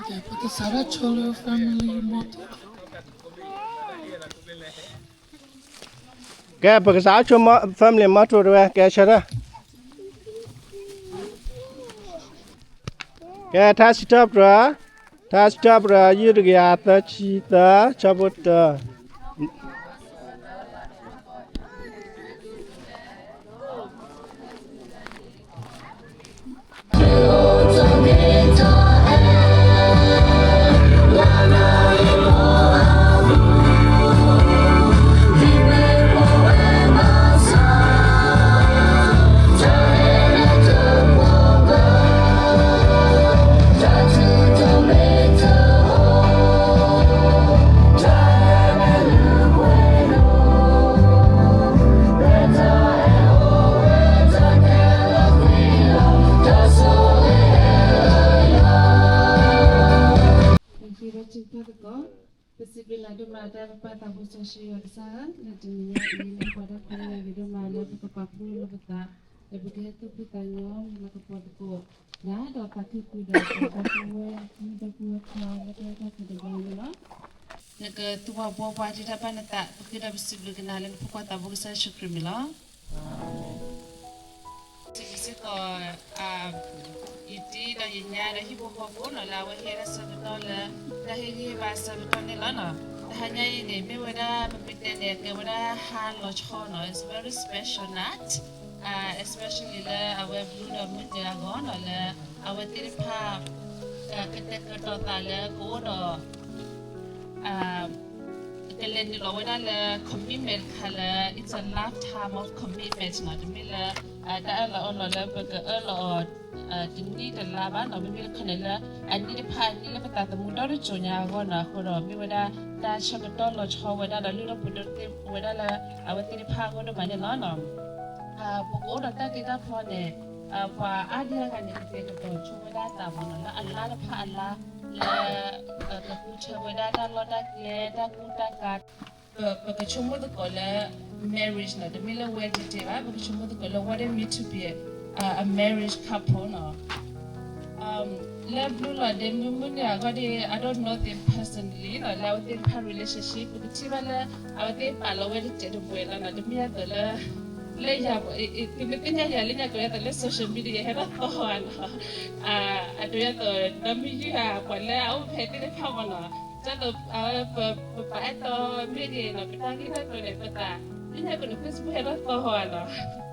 ပကစးထီၣ်ဆိလၢ family motto ကဲ ပကစးထီၣ်ဆိ family motto တဝဲ ကဲ ဆၢထၢၣ် ကဲ ထါစံးထီၣ်ပတြၢၤ, ထါစံးထီၣ်ပတြၢၤ ယုၢ်တကယၤသၢဆံသၢ ဆၢဖိတၢ ပစံးဘျုးနၤဒိၣ်မး တၢ်ပပၢ်သးဘိစီဆှံယွၤကစၢ်ဧၢ, လၢတနံၤညါအံၤ လၢပှၤဒၣ်ပှဲၤဂ့ၤဒိၣ်မးလၢပကပာ်ဖှိၣ်လိာ်ပသး, လၢပကဟဲသူၣ်ဖှံသးညီ မ့ၢ်လၢကပီၤသကိး ဒၣ်ဒီးသးခုဃုာ်ဒီး ပဒီပုၢ်ဝဲၢ် မုၣ်ဒီပုၢ်ဝဲၢ်ခွါ လၢတၢ်အဲၣ်တၢ်ကွံတဘျီန့ၣ်လီၤ. နကသူၣ်ဘၣ်ဘှီဘှါတံၢ်တၢ်ဘၣ်နသး ပဃ့ဒီးပစံးဘျုးကနၤလၢနဖိခွါသးဘိကစၢ်ယ့ၣ်ၡူးခရံာ်မံၤလီၤ. စံးစ့ၢ်ကီး ယတံၤဒီးယညါဒီးဟံၣ်ဖိဃီဖိနီၤ လၢအဝဲဟ့ၣ်ဒၣ်ဆၢကတီၢ်လၢ တၢ်ဟ့ၣ်ဂံၢ်ဟ့ၣ်ဘါအဆၢကတီၢ်န့ၣ်လီၤနီၤ. တဟါညါအံၤန့ၣ် မ့ၢ်ဝဲဒၣ်ပမ့ၢ်တဲန့ၣ် ကဲဝဲဒၣ်ဟါလီၤဆီနီၤ it's a very special night, especially လၢအဝဲဘျုးဒီးမုၢ်နံၤအဂီၢ်နီၤ လၢအဝဲသ့ၣ်တဖၣ် ကတဲာ်ကတီၤသးလၢကအိၣ်ဒီး ကလဲၤနုာ်လီၤဝဲဒၣ်လၢ commitment တခါလၢ it's a lifetime of commitment နီၤ တမ့ၢ်လၢ တၢ်အၢၣ်လီၤအီလီၤလၢပကအၢၣ်လီၤအီၤ တနံၣ်တလါဘၣ်နီၤ မ့မ့ၢ်တခီန့ၣ်လၢ အနံၣ်တဖၣ်အနံၣ်လၢပသးသမူဒီတစိၤညါအဂီၢ်နီၤ အဃိဒီးမ့ၢ်ဝဲဒၣ် တၢ်ဆၢကတီၢ်လီၤဆီဝဲဒၣ်ဒီးလုၢ်ထီၣ်ပှ့ၤထီၣ်သ့ၣ်ဝဲဒၣ်လၢ အဝဲသ့ၣ်တဖၣ်အဂီၢ်ဒိၣ်မးန့ၣ်လီၤနီၤ. ပကအိၣ်ဒီးတၢ်တ့တၢ်ဖျီန့ၣ် ပှၤအါဒံအါဂၤန့ၣ် ကတဲာ်ကတီၤဆိဝဲဒၣ်သးမးနီၤ လၢအလါတဖၣ်အလါ လၢ ကဃုထၢဝဲဒၣ်တၢ်လီၢ်တၢ်ကျဲ တၢ်ကူတၢ်ကၤ ပကဆိကမိၣ်သကိးလၢ marriage နီၤ တမ့ၢ်လၢ wedding day ဘၣ် ပကဆိကမိၣ်သကိးလၢ what it mean to be a, a marriage couple နီၤ. လၢဘျုးလီၤဒဲးမုၢ်မုၢ်န့ၣ်အဂီၢ်ဒီး I don't know them personally နီၤ လၢအဝဲသ့ၣ်တဖၣ် relationship ပကထံၣ်ဘၣ်လၢ အဝဲသ့ၣ်ပာ်လီၤဝဲတစဲးတမှဲၤလီၤနီၤ တမ့ၢ်အသိးလၢ လၢယၤ သုမ့ၢ်သ့ၣ်ညါယၤလၢညါကဲသိးလၢ social media ဟဲထီၣ်သီဧါနီၤ အဒိယသိး ဒီမုၢ်ယုၢ်ဧါ ပှၤလၢအအိၣ်ဖဲသ့ၣ်တဖၣ်မးနီၤ ဒ်သိး ပပာ်အဲၣ်တီမ့ၢ်ဂ့ၤနီၤ ပတၢ်ဂ့ၢ်တၢ်ကျိၤန့ၣ် ပသး လၢညါကဲန့ၣ် Facebook ဟဲထီၣ်သီဧါနီၤ ပသးခုဂၤဒီးပ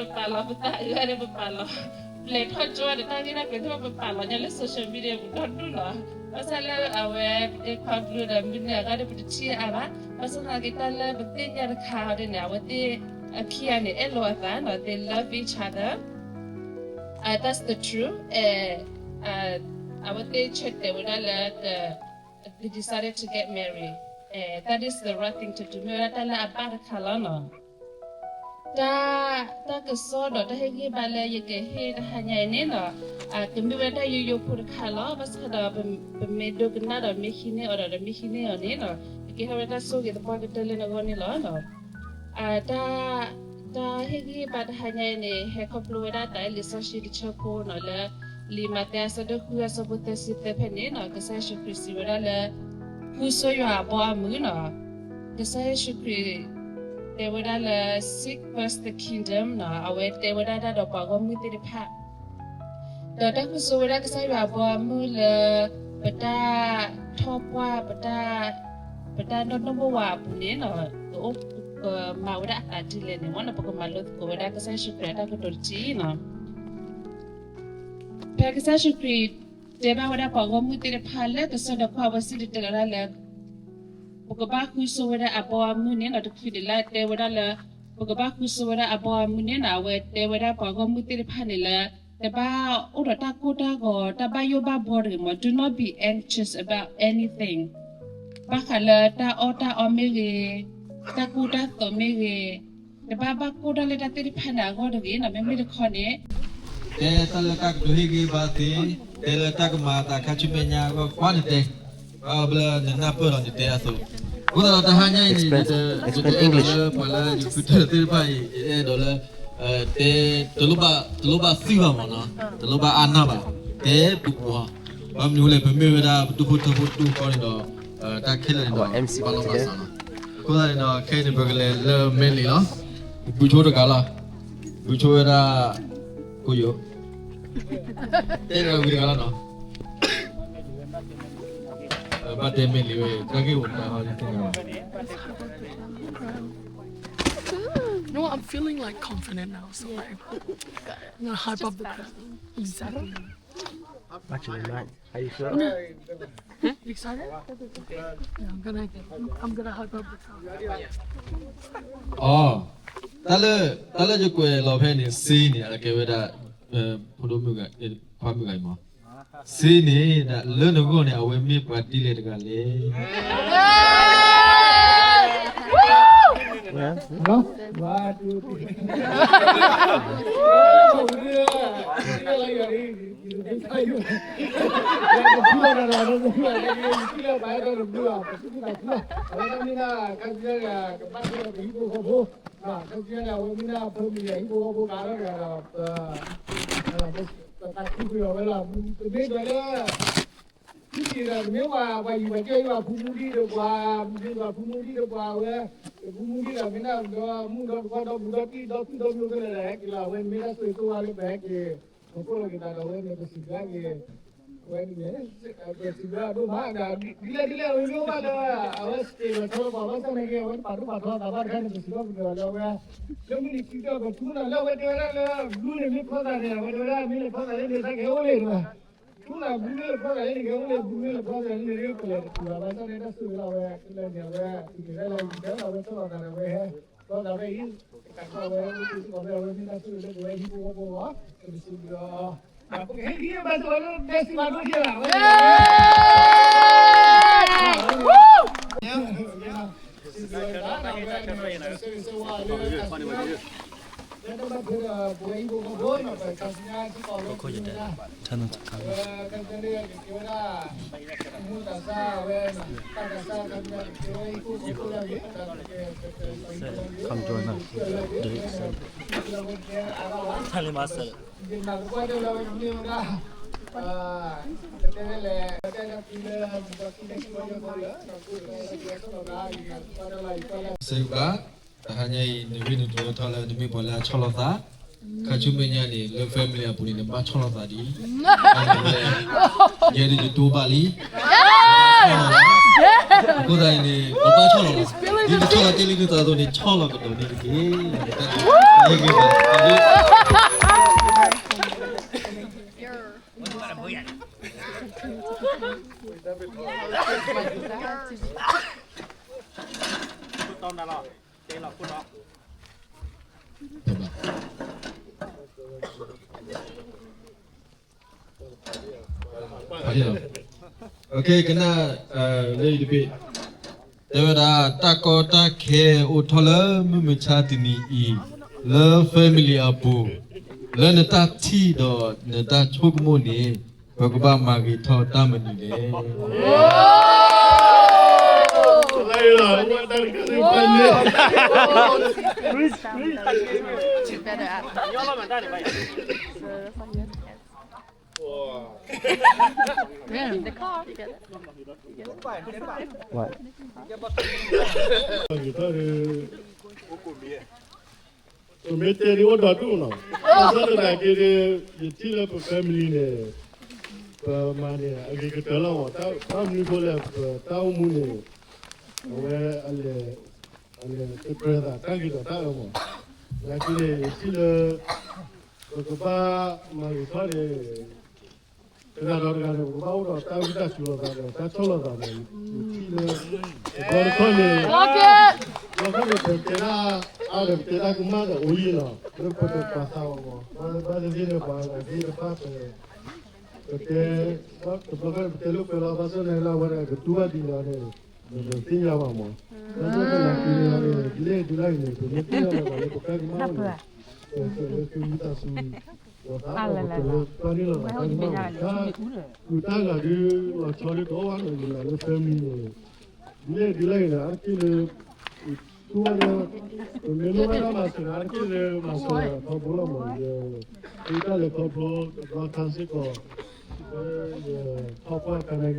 ပာ်လီၤ ပသးအုးဂၤဒီးပပာ်လီၤ ပျဲၢ်ထီၣ်ကၠိဂၤဒီးတၢ်ဂ့ၢ်တၢ်ကျိၤန့ၣ် ပပာ်လီၤညါလၢ social media ပူၤဒီဒူၣ်နီၤ ဘၣ်ဆၣ်လၢအဝဲ ခီဖျိဒီးမုၢ်နံၤအဂီၢ်ဒီး ပတထံၣ်အါဘၣ် ဘၣ်ဆၣ်သနာ်က့တၢ်လၢပသ့ၣ်ညါတခါအီၤဒ်န့ၣ် အဝဲသ့ၣ်အခံဂၤန့ၣ် အဲၣ်လိာ်အသးနီၤ they love each other, that's the truth, အဝဲသ့ၣ်ဆၢတဲာ်ဝဲဒၣ်လၢ they decided to get married, that is the right thing to do မ့ၢ်ဝဲဒၣ်တၢ်လၢအဘၣ်တခါလီၤနီၤ တၢ် တၢ်ကစီၣ်ဒီးတၢ်ဟ့ၣ်ဂံၢ်ဟ့ၣ်ဘါလၢယကဟ့ၣ်တဟါညါအံၤန့ၣ်နီၤ ကမ့ၢ်ဝဲဒၣ်တၢ်ယိယိဖိတခါလီၤ ဘၣ်ဆၣ်ဒီး ပမ့ၢ်ဒိကနၣ်ဒီးမ့ၢ်ဟံးန့ၢ်အီၤဒီး မ့ၢ်ဟံးန့ၢ်အီၤန့ၣ်နီၤ ကကဲထီၣ်ဝဲဒၣ်တၢ်ဆိၣ်ဂ့ၤသပှၢ်ကတၢၢ်လၢနဂီၢ်န့ၣ်လီၤ တၢ် တၢ်ဟ့ၣ်ဂံၢ်ဟ့ၣ်ဘါတဟါညါအံၤန့ၣ် ဟဲခီဖျိဝဲဒၣ်တၢ်အဲၣ်လံာ်စီဆှံတဆၢဖိနီၤ လၢလံာ်မးသဲအဆၢဒိၣ်ဃုအဆၢဖိသၢဆံသၢဖဲန့ၣ်နီၤ ကစၢ်ယ့ၣ်ၡူးခရံာ်စံးဝဲဒၣ်လၢ ဃုဆိယွၤအဘီအမုၢ်နီၤ ကစၢ်ယ့ၣ်ၡူးခရံာ် တဲဝဲဒၣ်လၢ seek first the kingdom နီၤ အဝဲတဲဝဲဒၣ်တၢ်ဒီးပှၤဂီၢ်မုၢ်သ့ၣ်တဖၣ် ဒီးတၢ်ဃုဆိဝဲဒၣ်ကစၢ်ယွၤအဘီအမုၢ်လၢ ပတၢ်ထီၣ်ပှၢ် ပတၢ် ပတၢ်နီၢ်နီၢ်ဘိဝဲအပူၤန့ၣ်နီၤ ကအိၣ် ကမၤဝဲဒၣ်အသးဒ်လဲၣ်န့ၣ် မ်နပကမၤလိသကိးဝဲဒၣ် ကစၢ်ယ့ၣ်ၡူးခရံာ်အတၢ်ကတိၤတထံၣ်နီၤ ဖဲကစၢ်ယ့ၣ်ၡူးခရံာ် တဲဘၣ်ဝဲဒၣ်ပှၤဂီၢ်မုၢ်သ့ၣ်တဖၣ်လၢကစၢၢ်ဒီးကွၢ်ဝဲစံၣ်တဲၤတဲလီၤဒၣ်လၢ ပကဘၣ်ဃုဆိဝဲဒၣ်အဘီအမုၢ်န့ၣ်နီၤ တချုးဒံးလၢတဲဝဲဒၣ်လၢ ပကဘၣ်ဃုဆိဝဲဒၣ်အဘီအမုၢ်န့ၣ်နီၤ အဝဲတဲဝဲဒၣ်ပှၤဂီၢ်မုၢ်သ့ၣ်တဖၣ်န့ၣ်လၢ တဘၣ်အိၣ်ဒီးတၢ်ကိၢ်တၢ်ဂီၤ တၢ်ဘၣ်ယိၣ်ဘၣ်ဘှီတဂ့ၤမး do not be anxious about anything ဘၣ်ဃးလၢတၢ်အီၣ်တၢ်အီမ့ၢ်ဂ့ၤ တၢ်ကူတၢ်သိးမ့ၢ်ဂ့ၤ တဘၣ်ဘၣ်ကိၢ်တၢ်လၢတၢ်သ့ၣ်တဖၣ်န့ၣ်အဂီၢ်တဂ့ၤနီၤ မ့မ့ၢ်တခီန့ၣ် တဲတၢ်လၢတၢ်ကတိၤဟ့ၣ်ဂံၢ်ဘါသ့, တဲလၢတၢ်ကမၤအသးခါဆူမဲာ်ညါအဂီၢ် ကွၢ်နတဲ, ဘၣ်ဘျီနနၢ်ပၢၢ်လီၤနတဲအသိး, အဃိသတးဒီးတဟါညါအံၤန့ၣ် ယတအဲၣ်ဒိးလၢပှၤလၢယဃုထၢသ့ၣ်တဖၣ်အံၤ ယအဲၣ်ဒိးလၢ တဲ တလိၣ်ဘၣ် တလိၣ်ဘၣ်သံဘၣ်မးနီၤ, တလိၣ်ဘၣ်အါနၢ်ဘၣ်, တဲပူၤပူၤဟီ ဘၣ်မနုၤလဲၣ် ပမ့ၢ်ဝဲဒၣ်ပဒူၣ်ဖိထၢဖိတဒူၣ်ဃီန့ၣ်ဒီး တၢ်ခဲလၢာ်န့ၣ်ဒီး ဘၣ်လီၤဘၣ်စးလီၤ. အဃိသတးန့ၣ်ဒီး ခဲအံၤန့ၣ် ပကလဲၤလၢမဲလံလီၤ. ဘုဆိတဂၤလီၤ. ဘုဆိဝဲဒၣ် ကိယိၤ တဲဒီးဝံၤတဂၤလီၤနီၤ. ဘၣ်တဲမဲလံဝဲ တၢ်ဂ့ၢ်အိၣ်တၢ်ဟီ No, I'm feeling like confident now, so like, I'm gonna hype up the crowd. Exactly. Actually, Matt, how you feel? You excited? Yeah, I'm gonna, I'm gonna hype up the crowd. အီ တၢ်လၢ တၢ်လၢယကွဲးလီၤဖဲန့ၣ် စ့န့ၣ် အကဲဝဲဒၣ် ဖိဒိၣ်မုၣ်ဂၤ ခွါမုၣ်ဂၤအံၤမး. စ့န့ၣ် လၢနဂီၢ်န့ၣ် အဝဲမ့ၢ်ပှၤဒ်လဲၣ်တဂၤလဲၣ်. ပသးခုပှဲၤအီၤဝဲလီၤ. ပမ့ၢ်ဒီးလၢ မ့ၢ်ဒီး ပမ့ၢ်ဝဲပှၤယူၤပှၤကၢၢ်ယွၤ ဖူမူဒံးဒီးပှၤ မ့ၢ်ပှၤဖူမူဒံးဒီးပှၤဝဲ ပဖူမူဒံးဒီး မ့ၢ်ဒၣ်ဒီးမူဒီးတခီဒီးဘူးဒီးတံၢ်ဒီးသူၣ်ဒီးမံၤခဲလၢာ် ဟဲက့ၤလီၤ. အဝဲမ့ၢ်ဒၣ်ဆိၣ်ဂ့ၤဆိၣ်ဝါလၢပဟဲက့ၤ ပဖီၣ်လိာ်က့ၤသးဒီး အဝဲန့ၣ် ပစံးဘျုးက့ၤ အဝဲန့ၣ် ပစံးဘျုးဒိၣ်မး ဒ်လဲၣ်ဒ်လဲၣ် အဝဲမ့ၢ်အိၣ်ဘၣ်လၢ အဝဲစ့လီၤဆီလီၤပှၤဘၣ်ဆၣ်နာ်က့ အဝဲတပာ်ဒိၣ်ပာ်ထီသးဘၣ်တခါန့ၣ် ပစံးဘျုးက့ၤအီၤလၢအဝဲ လၢမုၢ်နံၤခံကတၢၢ် ပထူနၤလၢအဝဲတဲဝဲဒၣ်လၢ ဘုန့ၣ်မ့ၢ်ဖီသးန့ၣ် အဝဲတဲဝဲဒၣ် မ့ၢ်လဲၤဖီသးလၢန့ၣ် တၢ်ကဟဲအိၣ်လံတဝဲ ထူနၤဘုမ့ၢ်လဲၤဖီသးလၢန့ၣ် ကဟဲအိၣ်လံ ဘုမ့ၢ်လဲၤဖီသးလၢန့ၣ် ပလဲၤတတုၤဘၣ် ဘၣ်ဆၣ်န့ၣ် တၢ်ဆိၣ်ဂ့ၤလၢအဝဲ ကလဲၤန့ၣ် အဝဲ သူၣ်က့ၤဝဲလၢအဝဲ အဝဲဆီၣ်လီၤသးဒီးအဝဲဟဲ ဖီသးဖဲအံၤ တၢ်ကီဝဲ ဝဲသ့ၣ်စ့ၢ်ကီးဖဲအဝဲမ့ၢ်တၢ်ဆိၣ်ဂ့ၤလၢပဝဲဟံၣ်ဖိဃီဖိအဂီၢ် ပကစံးဘျုးအီၤ ပကဟဲဒ်အံၤဘၣ်စၢၤဝဲလၢ ဒဲစံးဘၣ်ဒိၣ်က့ၤဘၣ် ဝဲ စံးဘၣ် တဟါညါအံၤ နဂ့ၢ်နဒိးထီၣ်လၢနမ့ၢ်ပှၤလၢအဆီၣ်လီၤသး, ခါဆူမဲာ်ညါန့ၣ် လၢ family အပူၤန့ၣ် နဘၣ်ဆီၣ်လီၤသးဒ်အံၤ, ယဲဒၣ်ယတိၢ်ဘၣ်လံ, အဃိသတးန့ၣ် ပဘၣ်ဆီၣ်လီၤလီၤ, ဒ်နဆီၣ်လီၤတ့ၢ်လံနသးအသိးန့ၣ် ဆီၣ်လီၤကဒီးန့ၣ်တက့ၢ်. ကနၣ် လၢအံၤတဘ့ၣ် တဲဝဲဒၣ် တၢ်ကီတၢ်ခဲအိၣ်ထီၣ်လၢမုၢ်မဆါတနံၤအံၤ လၢ family အပူၤ လၢနတၢ်ထံၣ်ဒီးနတၢ်ဆိကမိၣ်န့ၣ် ပကဘၣ်မၤဂ့ၤထီၣ်တၢ်မနုၤလဲၣ်. What? ပမ့ၢ်တဲဒ်အိၣ်ဒီးဒူၣ်နီၤ, ဘၣ်ဆၣ်သနာ်က့ဒီး ယထံၣ်လၢပ family န့ၣ် ပမၤန့ၢ်အဂ့ၤကတၢၢ်လီၤမး, ဘၣ်မနုၤအဃိလဲၣ် ပတၢ်အိၣ်မူန့ၣ် အဝဲအလဲၤ အလဲၤတကြၢးသးတၢ်ဂ့ၤဒီးတၢ်အၢမး, သနာ်က့န့ၣ် ယထံၣ်လၢ ပကဘၣ်မၤဂ့ၤထီၣ်န့ၣ် တဂၤဒီးတဂၤန့ၣ် ပကဘၣ်အိၣ်ဒီးတၢ်ဝံသးစူၤလိာ်သးဒီး တၢ်ဆီၣ်လီၤသးန့ၣ် ယထံၣ်လၢ တဘျီတခီၣ်န့ၣ် တဘျီတခီၣ်န့ၣ် ပတဲဒၣ်အါဒီး ပတဲဒၣ်ကမၣ်ဒီးအိၣ်ယံၤလီၤ, လၢပတပာ်သးအီၤမး, ဘၣ်သ့ၣ်သ့ၣ်န့ၣ် ပှၤအဂ့ၢ်တဖၣ် ပတဲ တဘျီခီၣ်န့ၣ် ပတဲလိာ်ကွဲလီၤ, ဘၣ်ဆၣ်န့ၣ်လၢအဝဲဒၣ်ကတူၢ်ဘၣ်ဒ်လဲၣ်န့ၣ် ပတသ့ၣ်ညါဘၣ်မး, ဘၣ်ဆၣ်သနာ်က့န့ၣ် ဒ်လဲၣ်ဒ်လဲၣ်အံၤန့ၣ် ပမ့ၢ်သ့ၣ်ညါလီၤသးလၢပတၢ်ကမၣ်အံၤန့ၣ် ပကလၢသုဝံသးစူၤ ပသးအိၣ်ပကလၢပာ်န့ၢ်လီၤသးတၢ်ကမၣ်အံၤ တၢ်ကူတၢ်ဂာ်ဒ်လီၤဆီဒ်တအိၣ်ဘၣ်န့ၣ် ယနာ်လၢ family န့ၣ် ဒ်လဲၣ်ဒ်လဲၣ်အံၤန့ၣ် အါတက့ၢ်လၢ ပထူဝဲလၢ ပမ့ၢ်လိၣ်ဘၣ်တၢ်မၤစၢၤ အါတက့ၢ်လၢမၤစၢၤခီဖျိလီၤမး, ယ သုတၢ်လဲၤခီဖျိတဘျီခါစ့ၢ်ကီး ယထီၣ်ပှၢ်ခါနာ်က့ၤ family မၤစၢၤဝဲယၤဒီဒူၣ်ယဝၤ, လၢယ ဟံၣ်ဖိဃီဖိဒီးယမါ, ဒီးလၢယမံၤပှၢ်တပၤစ့ၢ်ကီးဒီး ယတူၢ်ဘၣ်ယၤဒီး family ဟ့ၣ်လီၤသးဒီဒူၣ်မး, အဃိန့ၣ် ယတူၢ်ဘၣ် တၢ်ခဲလၢာ်န့ၣ် ယထံၣ်န့ၣ် လၢအဂ့ၤလီၤမး တၢ်မၤဂ့ၤထီၣ်ဒ် ဒီးတိၢ်လၢ်ဆီန့ၣ် တအိၣ်အါဝဲ ယတူၢ်ဘၣ်လၢပက တၢ်လၢလၢကၠီ ကၠီ တၢ်လၢနီၢ်ကီ လၢတဟါညါအံၤ နတဲပှၤ အဃိသတးန့ၣ် ပလိၣ်ဘ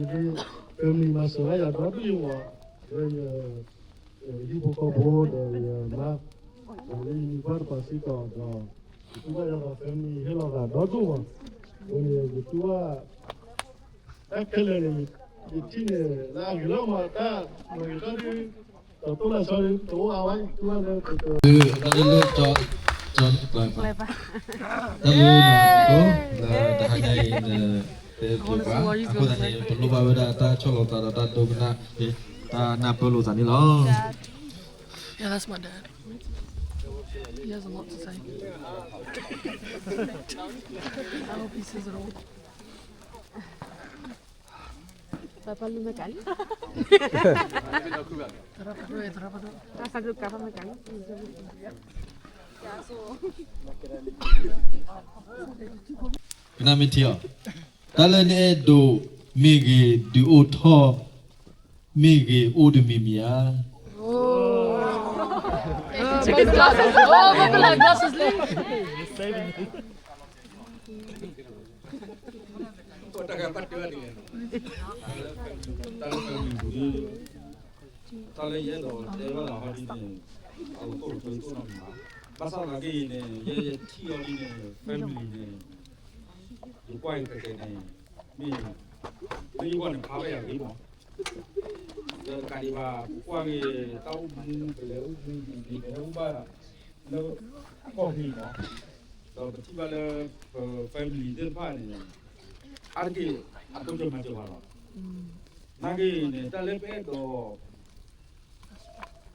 ၣ်ဝဲဒၣ်တၢ်ဆီၣ်လီၤသးဒီးတၢ်ဒိကနၣ် တၢ်နၢ်ပၢၢ်လိာ်သးန့ၣ်လီၤ. Yeah, that's my dad. He has a lot to say. I hope he says it all. Papa lu me kali. Tarapa do, eh, tarapa do. Tarapa do, kapa me kali. ကနၣ်မ့ၢ်ထံအီၤ, တၢ်လၢနအဲၣ်ဒိးမ့ၢ်ဂ့ၤ ဒုးအိၣ်ထီၣ်မ့ၢ်ဂ့ၤ အိၣ်တမံၤမံၤဧါ. Oh, people like glasses, Lee. တၢ်ကဘၣ်တဲဘၣ်န့ၣ် တၢ်လၢ family ပူၤန့ၣ် တၢ်လၢယအဲၣ်ဒိးတဲဘၣ်လီၤဟီဒ်န့ၣ် အကတိၢ်လီၤကၠိတအိၣ်နီတမံၤဘၣ်. ဘၣ်ဆၣ်သနာ်က့န့ၣ် ယဲယထံၣ်အီၤဒ်န့ၣ် family န့ၣ် ယကွၢ်အံၤခဲကဲန့ၣ် မ့ၢ် မ့ၢ်ယကွၢ်န့ၣ် ဖးဝဲယၤဂ့ၤမး ဒီးတကးဒံးဘၣ် ပကွၢ်က့ၤတၢ်အိၣ်မူ ပလဲၤအိၣ်မူ ပလဲၤအိၣ်ဘၣ် လၢကီၢ်ပူၤမး ဒီးပထံၣ်ဘၣ်လၢ ပ family သ့ၣ်တဖၣ်န့ၣ် အါတက့ၢ် အတိစၢၤမၤစၢၤပှၤလီၤ. နာ်က့န့ၣ် တၢ်လၢပအဲၣ်ဒိး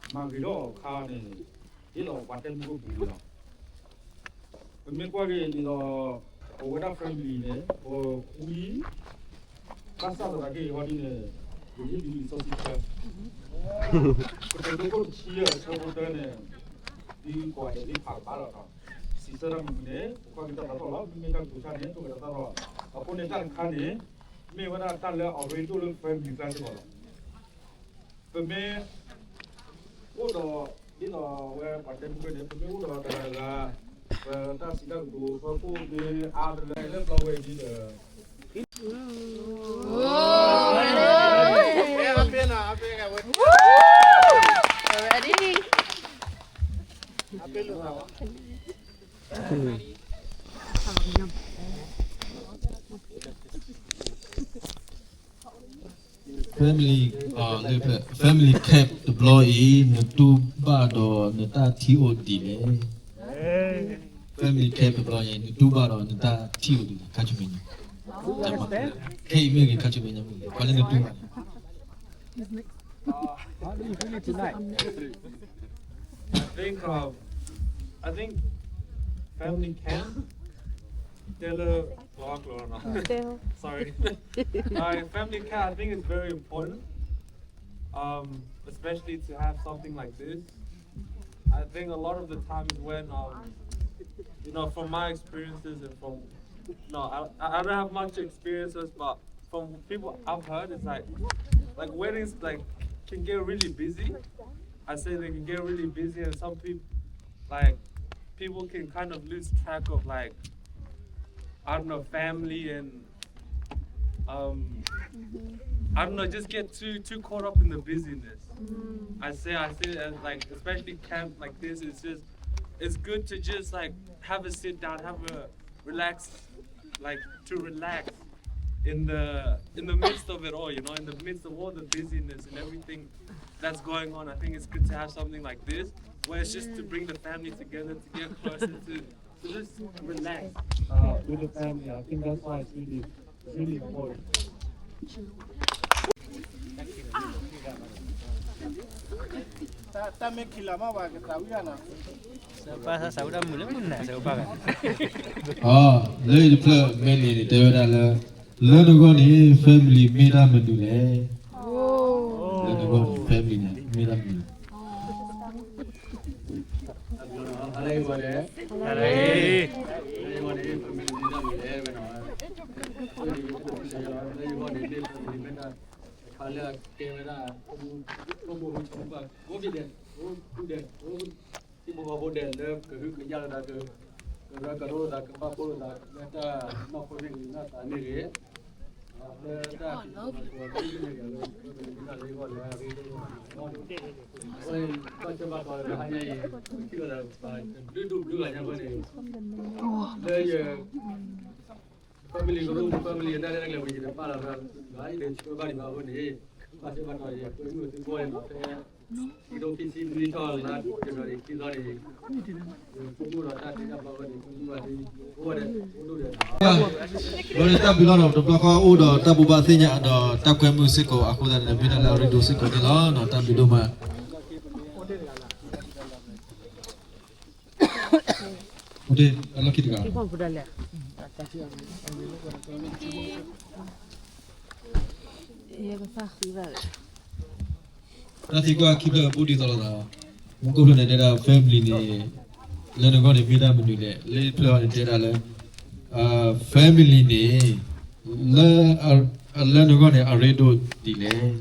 မၤဂ့ၤထီၣ်အခါန့ၣ် ဟ့ၣ်လီၤပှၤတဲမူခိၣ်ပူၤလီၤ. ပမ့ၢ်ကွၢ်က့ၤဒ်သိး ပဝဲဒၣ် family န့ၣ် ပဝံ ဘၣ်ဆၣ်သနာ်က့ဟီဒ်န့ၣ် ပဟ့ၣ်ဒ်လံာ်စီဆှံတဆၢ ကတိၤဒိခိၣ်တဆံယဲၢ်အဆၢဖိတၢန့ၣ် ဒ်ကိးဂၤဒဲးသ့ၣ်ဖးဘၣ်လီၤ. စံးဆၢတၢ်မနုၤန့ၣ် ပကွၢ်က့ၤတၢ်သးထီၣ်လီၤ. မ့မ့ၢ်တၢ်ကတိၤဆၣ်န့ၣ် ထိၣ်က့ၤတၢ်သးထီၣ်လီၤ. အဃိန့ၣ်တၢ်တခါန့ၣ် မ့ၢ်ဝဲဒၣ်တၢ်လၢအရ့ဒိၣ်လၢ family ကျါစ့ၢ်ကီးလီၤ. ပမ့ၢ်အိၣ်ဒီး ဒ်သိးဝဲပှၤတဲမူခိၣ်န့ၣ် ပမ့ၢ်အိၣ်ဒီးတဂၤတဂၤ ပတၢ်စံးတၢ်ကတိၤ ပကိၣ်မ့ၢ်အါတလၢလၢဘျီဝဲဒ်ဒီး Ready? Family, လၢ family camp တဘျီအံၤ နတူၢ်ဘၣ်ဒီးနတၢ်ထံၣ်အိၣ်ဒ်လဲၣ်. Family camp တဘျီအံၤ နတူၢ်ဘၣ်ဒီးနတၢ်ထံၣ်အိၣ်ဒ်လဲၣ် ခါဆူမဲာ်ညါ. ခဲအံၤမ့ၢ်ဂ့ၤ ခါဆူမဲာ်ညါမ့ၢ်ဂ့ၤ ပှၤလၢနတူၢ်ဘၣ်န့ၣ် How do you feel it tonight? I think, um, I think family camp, Taylor, Clark, Lorna. Sorry. All right, family camp, I think it's very important, um, especially to have something like this. I think a lot of the times when, um, you know, from my experiences and from, no, I, I I don't have much experiences, but from people I've heard, it's like, like weddings, like, can get really busy. I say they can get really busy, and some people, like, people can kind of lose track of, like, I don't know, family and, um, I don't know, just get too too caught up in the busyness. I say, I say, and like, especially camp like this, it's just, it's good to just like have a sit down, have a relax, like, to relax in the in the midst of it all, you know, in the midst of all the busyness and everything that's going on. I think it's good to have something like this where it's just to bring the family together, to get closer to, to just relax, uh, with the family. I think that's why it's really, it's really important. တၢ်မ့ၢ်ခံလီၤမး ပှၤကသးဝံၣ်တၢ်နီၤ. စၢပၢ်သးဝံၣ်တၢ်မုာ်လၢမုာ်နၤ စၢပၢ်ဂၤ. အ လၢအံၤတဖျၢၣ် မ့ၢ်န့ၣ် တဲဝဲဒၣ်လၢ လၢနဂီၢ်န့ၣ် family မ့ၢ်တၢ်မနုၤလဲၣ်. လၢနဂီၢ်န့ၣ် family န့ၣ် မ့ၢ်တၢ်မနုၤလဲၣ်. တခါလၢအကဲဝဲဒၣ် အိၣ်မူအိၣ်ဆူၣ်ဘၣ် အိၣ်ဘ့ၣ်ဒဲး အိၣ်ဒူၣ်ဒဲး အိၣ်သံၣ်ဖိဃီဖိဒဲး လၢကဟုကယာ်လိာ်သး ကရၢကရိလိာ်သး ကဘၣ်ဖှိၣ်လိာ်သး လၢတၢ်နီၢ်ခိန့ၣ်ဂ့ၤ နီၢ်သးန့ၣ်ဂ့ၤ လၢတၢ်ကီၢ်လၢ ဘၣ်ဆၢဘၣ်တီၤလၢဟါညါအံၤ ထံၣ်လိာ်သးပှၤတဟါညါအံၤ လၢယ family ကရူၢ် family အတၢ်ရဲၣ်တၢ်ကျဲၤဝံၤ ယတပာ်လီၤသးဘၣ် ယတဆိဘၣ်ဒံးဘၣ်အဃိန့ၣ် ဘၣ်ဆၢဘၣ်တီၤယကွဲမုာ်သုကိးဂၤဒဲး ဖဲ ခံကထိခံဆံနွံထီၣ်လါ January ခံသီန့ၣ် ယဆိကမိၣ်ဒီးတၢ်တ့တၢ်ဖျီအဂီၢ်န့ၣ် ဆိကမိၣ်ဘၣ်သုကိးဂၤဒဲး အိၣ်ဒံး ဘျီန့ၣ်တၢ်ဘျုးလီၤဒီး တဘျီဃီအိၣ်ဒီးတၢ်ဘိးဘၣ်သ့ၣ်ညါဒီးတၢ်ကွဲမုာ်စ့ၢ်ကီးအဃိသတးန့ၣ် မ့ၢ်တၢ်လၢအရ့ဒိၣ်စ့ၢ်ကီးန့ၣ်လီၤ. တၢ်ဘျုးဒိၣ်မး တၢ်လီၢ်ခံတဂၤ တၢ်သံကွၢ်ခံဖျၢၣ်အပူၤဒ်သိးလိာ်သး မူခိၣ်ဖျၢၣ်န့ၣ်တဲဒၣ် family န့ၣ် လၢနဂီၢ်န့ၣ်မ့ၢ်ဒၣ်မနုၤလဲၣ် လၢဖျၢၣ်အံၤန့ၣ်တဲဒၣ်လၢ family န့ၣ် လၢ လၢနဂီၢ်န့ၣ် အရ့ဒိၣ်ဒ်လဲၣ်.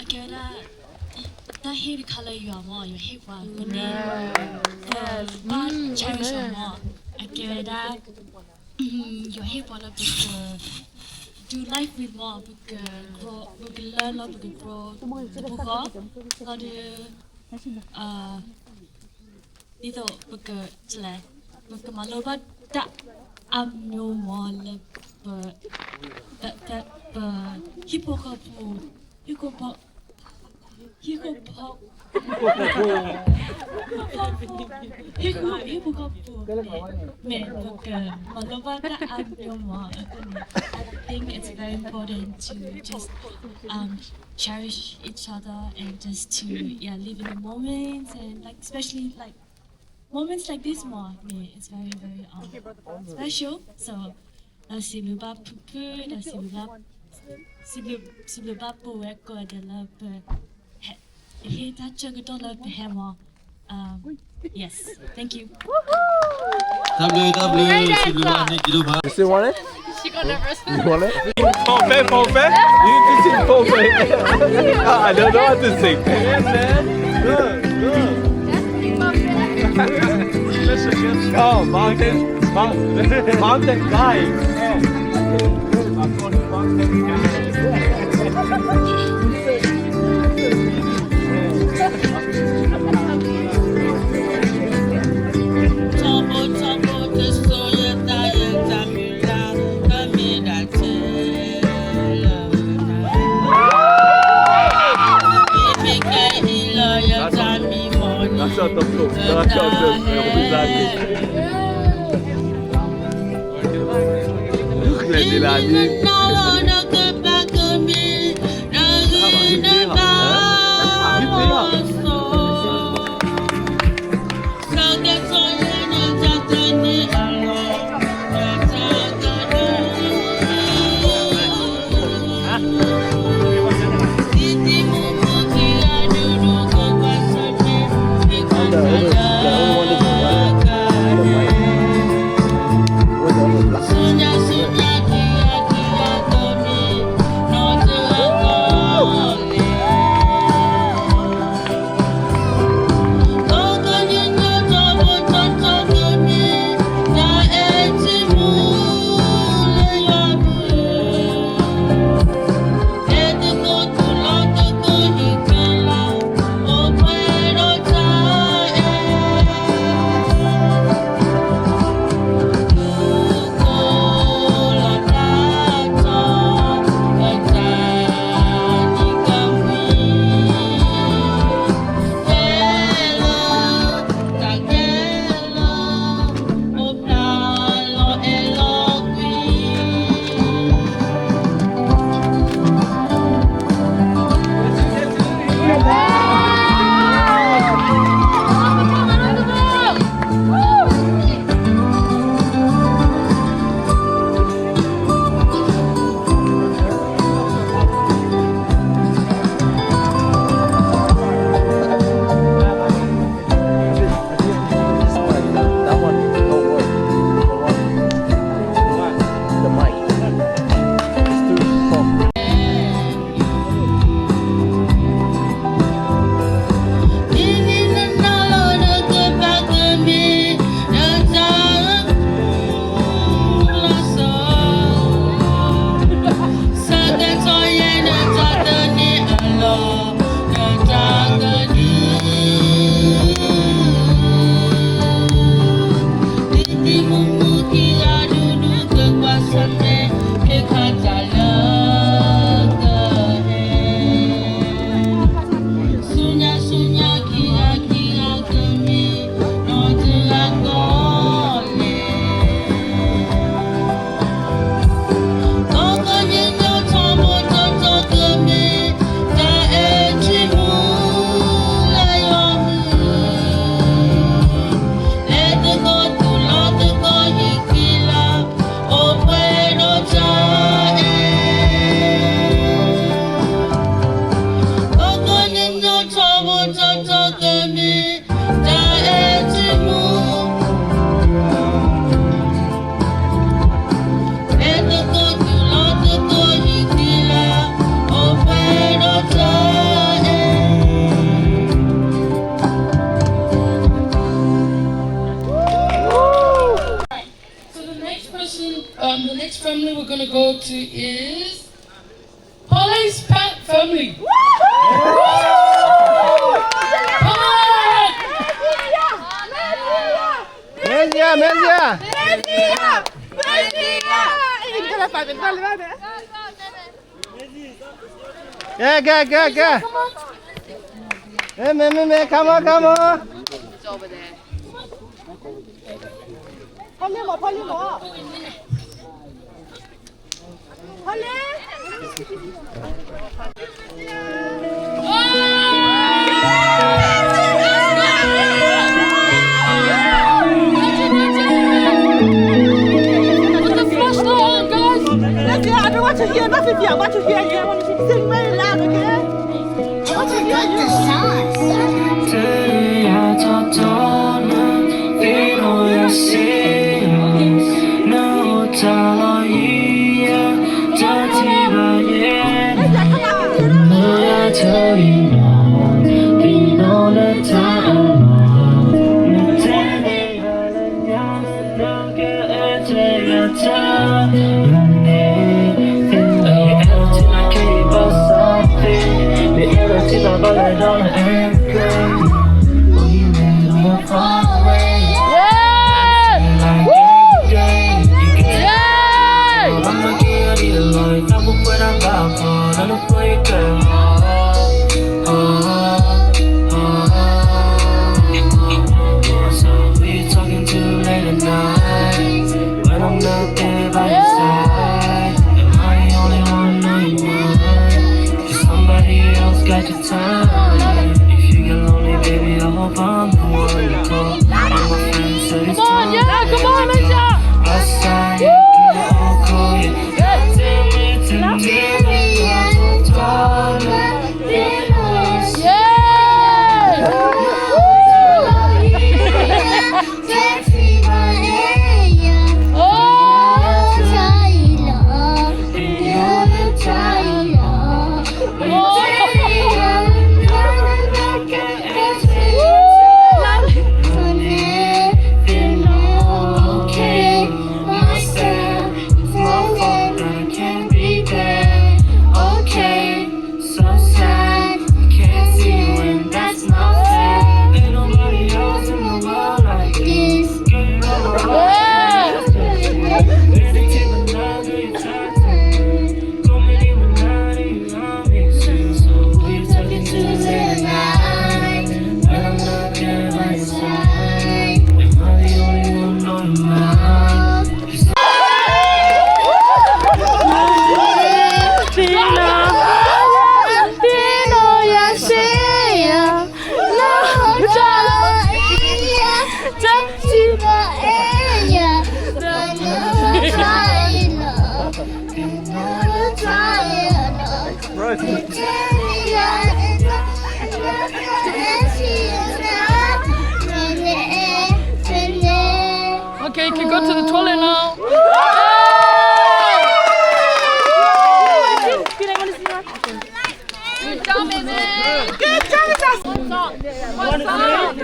အကဲဝဲဒၣ် တၢ်ဟ့ၣ်တခါလၢယွၤမ့ၢ် ယွၤဟ့ၣ်ပှၤအဃိန့ၣ် ဘၣ် cherish အီၤမ့ၢ် အကဲဝဲဒၣ် ယွၤဟ့ၣ်ပှၤလၢပက do life with မ့ၢ် ပက grow ပက learn လီၤ ပက grow တပူၤဃီ လီၤဒီး ဒ်သိးပက ပကမၤလိဘၣ်တၢ်အါမံၤမ့ၢ် လၢပ ပ ဟံၣ်ဖိဃီဖိ ဟံၣ်ဖိဃီဖိ ဟံၣ်ဖိဃီဖိ ဟံၣ်ဖိဃီဖိ ဟံၣ်ဖိဃီဖိ မ့ၢ် မ့ၢ်ပကမၤလိဘၣ်တၢ်အါမံၤမ့ၢ် အဃိန့ၣ် I think it's very important to just um cherish each other and just to, yeah, live in the moments and, like, especially, like, moments like this မ့ၢ် it's very, very um special. So ဒီးစံးဘျုးဘၣ်ဖုဖု ဒီးစံးဘျုးဘၣ် စံးဘျုး စံးဘျုးဘၣ်ပဝဲကိးဂၤဒဲးလၢပ ဟ့ၣ်တၢ်ဆၢကတီၢ်လၢပဟဲမ့ၢ် Um, yes, thank you. တၢ်ဘျုး တၢ်ဘျုး စံးဘျုးဘၣ်န့ၣ်က့ၤဒိၣ်မး She got nervous. You want it? Forfait, forfait. You need to sing forfait. Ah, I don't know how to sing. Yes, man. Good, good. Oh, mountain, mount-, mountain guide. Yeah. That's not the flow. That's not the flow. Um, the next family we're gonna go to is Polly's Pet Family. Come on! Mezia, Mezia. Kè, kè, kè, kè. မ့ၢ် မ့ၢ် မ့ၢ် come on, come on. ဖီလ့မး ဖီလ့မး ဖီလ့ Put the flashlight on, guys. Let's hear, I don't want to hear nothing here. I want to hear you. I want to sing very loud, okay? I want to hear you. Come on, yeah, come on, Asia. Woo! Yeah. Okay, you can go to the toilet now. Good job, baby. Good job, Justin. One song. One song.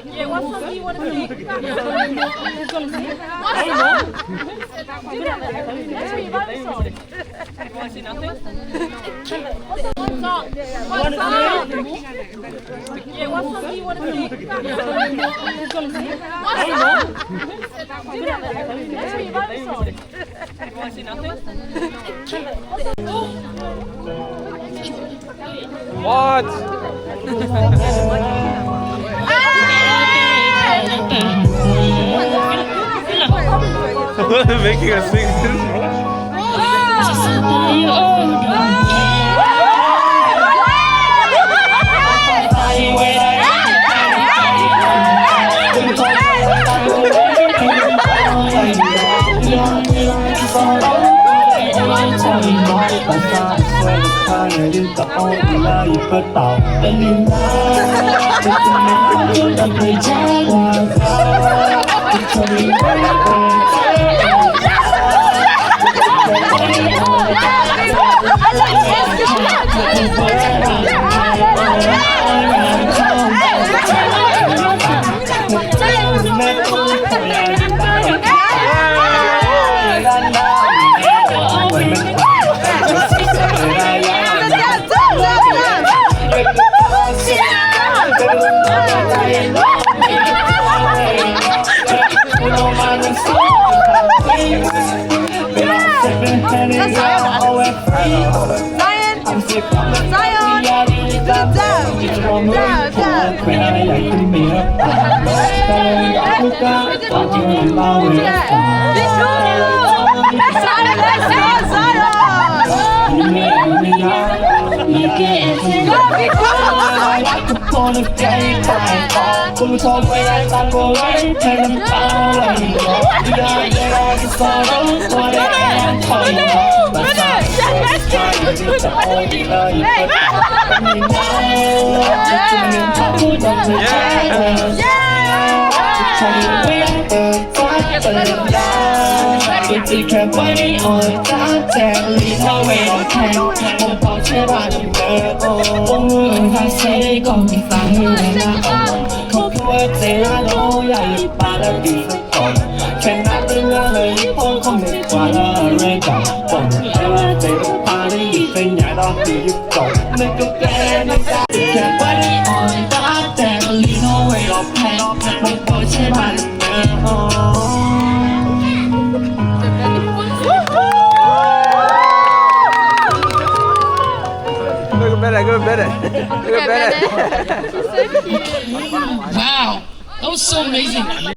Yeah, what song do you want to sing? What song? What song? One song. One song. Yeah, what song do you want to sing? What song? What? Making us sing this. Zion! Zion! Good job! Good job! Good job! Good job! Zion, let's go, Zion! Go, Big Blue! Look better, look better, look better. Wow, that was so amazing.